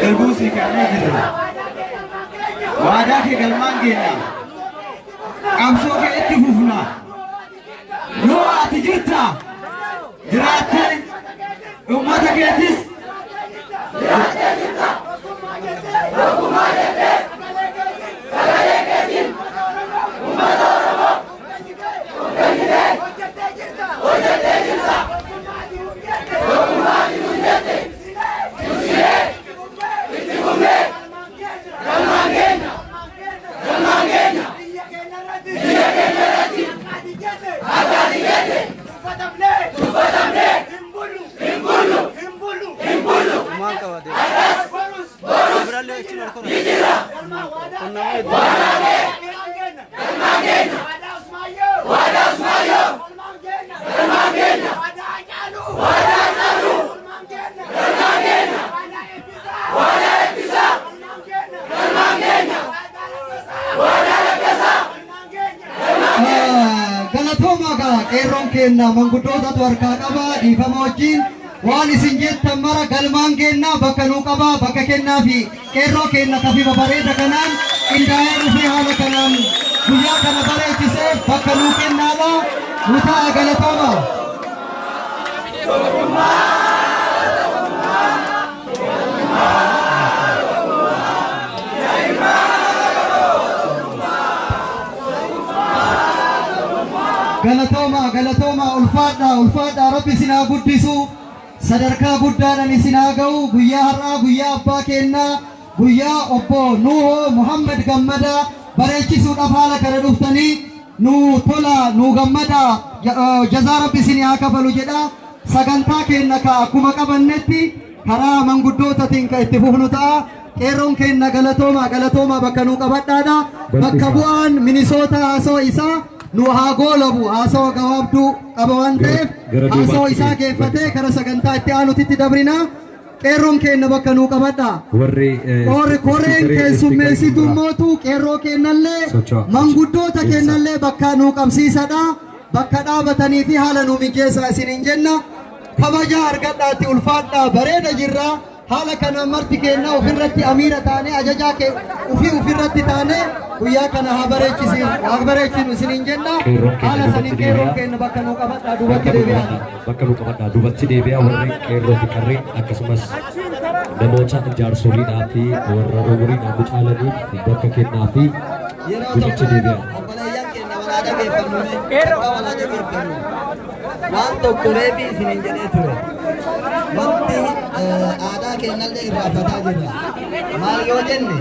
Irbuu sii kennee jirra. Waadaa kee galmaan geenna. Qabsoo kee itti fufna. Yoo ati jirta jiraattee uummata keetis Galatoomaa gaa qeerroon keenna manguddootatu harkaa qaba dhiifama wajjin waan isin jettan mara galmaan keenna bakka nuu qaba bakka kennaa fi qeerroo keenna kafifa bareeda kanaan qindaa'ee dhufee haala kanaan guyyaa kana bareechisee bakka nuu kennaadha nu ta'a galatooma. Galatooma galatooma ulfaadha ulfaadha rabbi isin haa guddisu sadarkaa guddaadhaan isin haa ga'u guyyaa har'aa guyyaa abbaa kennaa guyyaa obbo Nuuhoo Muhammad Gammadaa bareechisuudhaaf haala kana dhuftanii nu tola nu gammada jazaa rabbi isin haa kafalu jedha sagantaa keenna ka akkuma qabannetti karaa manguddootaatiin ka itti fufnu ta'a. Qeerroon keenna galatooma galatooma bakka nuu qabadhaadha. Bakka bu'aan Minisoota haasawaa isaa nu haa goolabu haasawa gabaabduu qaba waan ta'eef haasawa isaa geeffatee kara sagantaa itti aanutitti dabrina. Qeerroon keenna bakka nuu qabadha. Warri Koreen keessummeessituu mootu qeerroo keennallee manguddoota keennallee bakka nuu qabsiisadha. Bakka dhaabatanii fi haala nuu mijeessaa isiniin jenna. Kabaja argadhaatti ulfaadhaa bareeda jirra. Haala kana marti keenna ofirratti amiira taanee ajajaa kee ofii ofirratti taanee guyyaa kana haa bareechisiin haa bareechinu isiniin jenna. Haala saniin qeerroon keenna bakka nuu qabadhaa duubatti deebi'aa. Bakka nuu qabadhaa duubatti deebi'aa warreen qeerroo fi qarreen akkasumas namoota jaarsoliidhaa fi warra umuriidhaan nu caalaniif bakka kennaa fi duubatti deebi'aa. Obboleeyyan keenya walaa dhageeffannu akka walaa dhageeffannu waan tokko reefi isiniin jedhee ture. Wanti aadaa keenyallee irraanfataa jirra. Maal yoo jenne